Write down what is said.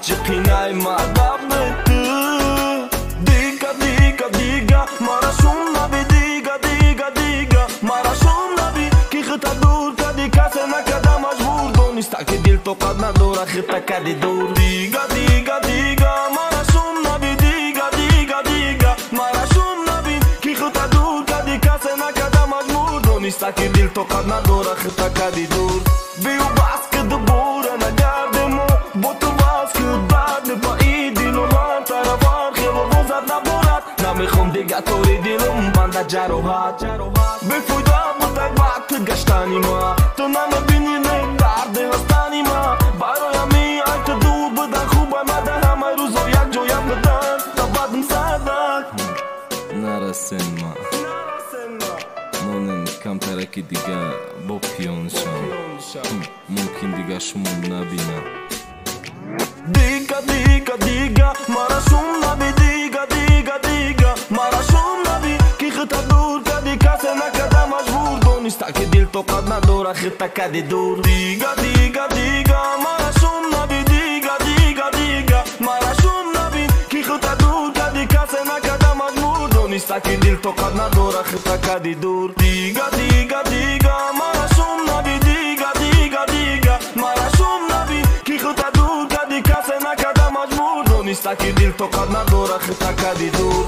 Ҳарчи қинай ма гапи ту. Дига, дига, дига, мара шум наби, дига, дига, дига, мара шум наби, ки хита дур кади, касе накада маҷбур, дониста ки дил тоқат надора, хита кади дур. Дига, дига, дига, мара шум наби, дига, дига, дига, мара шум наби, ки хита дур кади, касе накада маҷбур, дониста ки дил тоқат надора, хита кади дур. Бию бас ки дубора нагардемо, бо ту бас ки дарди ба и дилу ҳар тарафар хело возад наборад. Намехом дига тори дилум банда ҷароҳат. Бефоида будай вақти гаштани ма, ту намебини не дарди ҳастани ма. Бароям ай ту дур будан хубай, ма дар ҳамаи рӯзо якҷоя будан та бадм задак. Нарасен ма. Монен камтараки дига бо пиён шам. Мумкин дига шумо набинам. Дига, дига, дига, мара шум наби, дига, дига, дига, мара шум наби, ки хита дур кади, касе накада маҷбур, дониста ки дил тоқат надора, хита кади дур. Дига, дига, дига, мара шум наби, дига, дига, дига, мара шум наби, ки хита дур кади, касе накада маҷбур, дониста ки дил тоқат надора, хита кади дур. Дига, дига, дига, мара шум наби, дига, дига, дига, мара шум наби, ки хита дур кади, касе накада маҷбур, дониста ки дил тоқат надора, хита кади дур.